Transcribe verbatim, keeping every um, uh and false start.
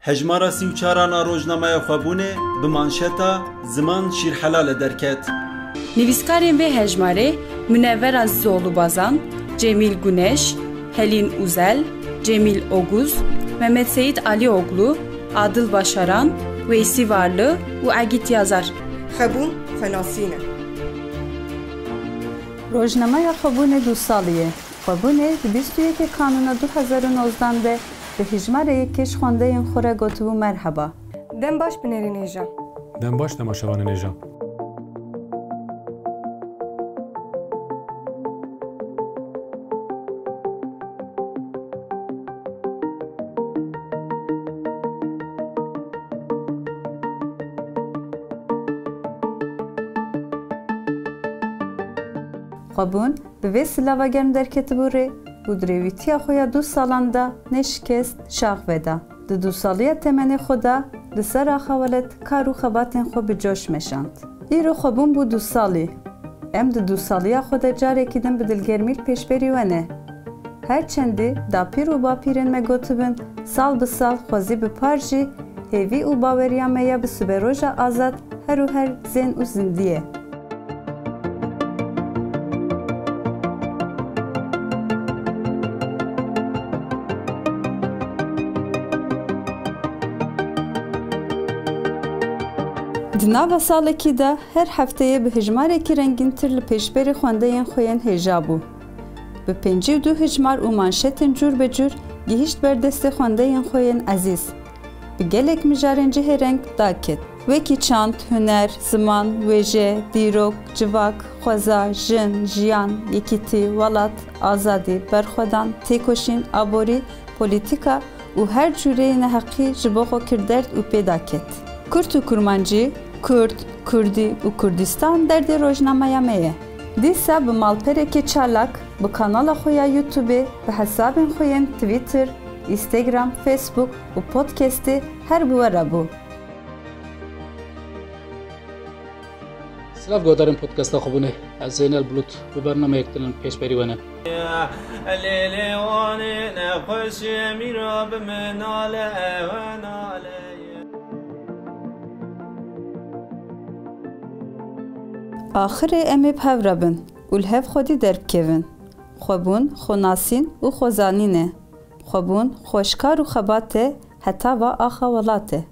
Hejmara sî û çaran a rojnameya Xwebûnê bi manşeta Ziman şîrhelal e derket. Nivîskarên vê hejmarê Munevver Azizoğlu Bazan, Cemîl Guneş, Helîn Uzel, Cemîl Oguz, Mehmet Seyit Alioglu, Adil Başaran, Veysî Varlı û Egît Yazar. Xwebûn xwenasîn e. Rojnameya Xwebûnê du salî ye. Xwebûnê di bîst û yekê Kanûna du hezar û nozdan de bi hejmarê yekê ji xwendeyên xwe re gotibû merheba. Dem baş binêrên hêja. Dem baş temaşevanên hêja. Xwebûn bi vê silava germ derketibû rê û di rêwîtiya xwe ya du salan de ne şikest şax veda. Di du saliya temenê xwe de li ser Axa Welat kar û xebatên xwe bi coş meşand. Îro Xwebûn bû du salî. Em di du saliya xwe de carekî din bi dilgermî li pêşberî we ne. Her çendî dapîr û bapîrên me gotibin, sal bi sal xwezî bi par jî hêvî û baweriya me ya bi siberoja azad her û her zên û zindî ye. Di nava salekî de her hefteyê bi hejmarekî rengîntir li pêşberî xwendeyên xwe yên hêja bû. Bi pêncî û du hejmar û manşetên cûr be cûr gihîşt ber destê xwendeyên xwe yên ezîz. Bi gelek mijarên cihêreng daket. Wekî çand, huner, ziman, wêje, dîrok, civak, xweza, jin, jiyan, yekîtî, welat, azadî, berxwedan, têkoşîn, aborî, polîtîka û her cûreyê neheqî ji bo xwe kir derd û pê daket. Kurt û kurmancî, kurd, kurdî û Kurdistan derdê rojnameya me ye. Dîsa bi malperekê çalak, bi kanala xwe ya YouTube, bi hesabên xwe yên Twitter, Instagram, Facebook û podcastê her bi we re bû. Silav guhdarên podcasta Xwebûnê. Ez Zeynel Bulut bi bernameyek din pêşberî we ne. Lê lê wanê nexweşê mîra bi min nale ewe nale ye. Axirê em ê bi hev re bin û li hev xwedî derbikevin. Xwebûn, xwenasîn û xwezanîn e. Xwebûn, xweşkar û xebat e, heta va axa welat e.